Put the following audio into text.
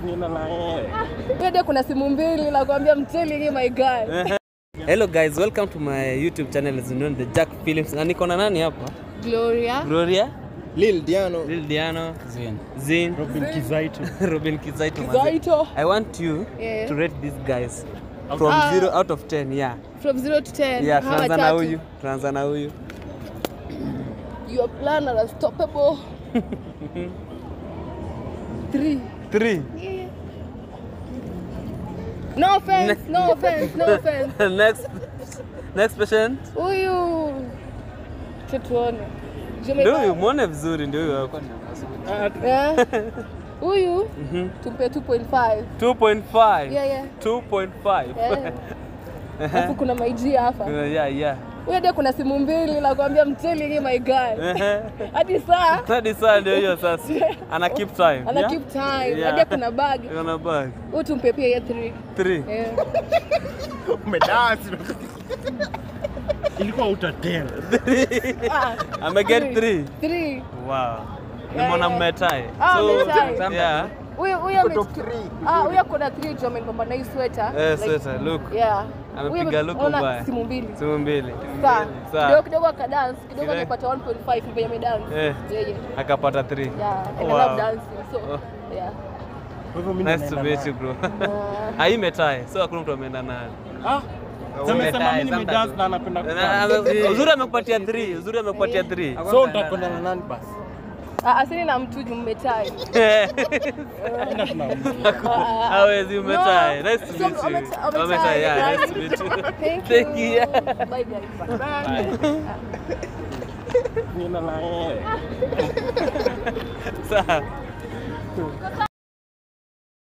Nina na yeye. Pia kuna simu mbili la kuambia I'm telling you my guy. Hello guys, welcome to my YouTube channel as you know, the Jack Phillips. Na niko na nani hapa? Gloria. Gloria, Lil Diano. Lil Diano, Zin. Zin, Robin Kizaito. Robin Kizaito. Manze. Kizaito. I want you Yeah. to rate these guys from 0 out of 10, yeah. From 0 to 10. Yeah, Hawa tunaanza na watatu. huyu, tunaanza na huyu. Your plan are unstoppable. 3. 3. Yeah. No offense, no offense, no offense. Next patient. Huyu. Tutuone. Ndio huyu, muone vizuri ndio huyu hapa. Yeah. Huyu tumpe 2.5. 2.5. Yeah, yeah. 2.5. Yeah. Alafu kuna maiji hapa. Yeah, yeah. Huyu ndio kuna simu mbili la kuambia I'm telling you my guy. Hadi saa Hadi saa ndio hiyo sasa. Ana keep time. ana yeah? keep time. Yeah. Hadi kuna bag. Ana bag. Huyu tumpe pia ya 3. 3. Yeah. Umedance. Ilikuwa utatel. Ah, Ame get 3. 3. Wow. Nimeona yeah. mmetie. Ah, mmetie. Yeah. Huyu huyu kuna 3 jo amenipamba na hii sweater. Eh, sweater, look. Yeah. Amepiga Huyu look unaona mbaya. Simu mbili. Simu mbili. Sawa. Sawa. Kidogo kidogo akadance, kidogo Kidogo. akapata 1.5 mpenye amedance. Eh. Yeah, yeah. Akapata 3. Yeah, and Wow. I love dancing. So, Oh. yeah. Kwa hivyo mimi Nice to meet you bro. Hai imetie. So hakuna mtu ameenda nayo. Ah. Sema mimi nimedance na anapenda kudance. Uzuri amekupatia 3. Uzuri amekupatia 3. So utakwenda na nani basi? Asini na mtu juu mmetie. Mimi tuna mtu. Hawezi umetie. No. Nice to So, meet you. umetie, Umetie, yeah. Nice to meet you. Thank you. Thank you. Yeah. Bye guys. Bye. Nina na yeye. Sawa.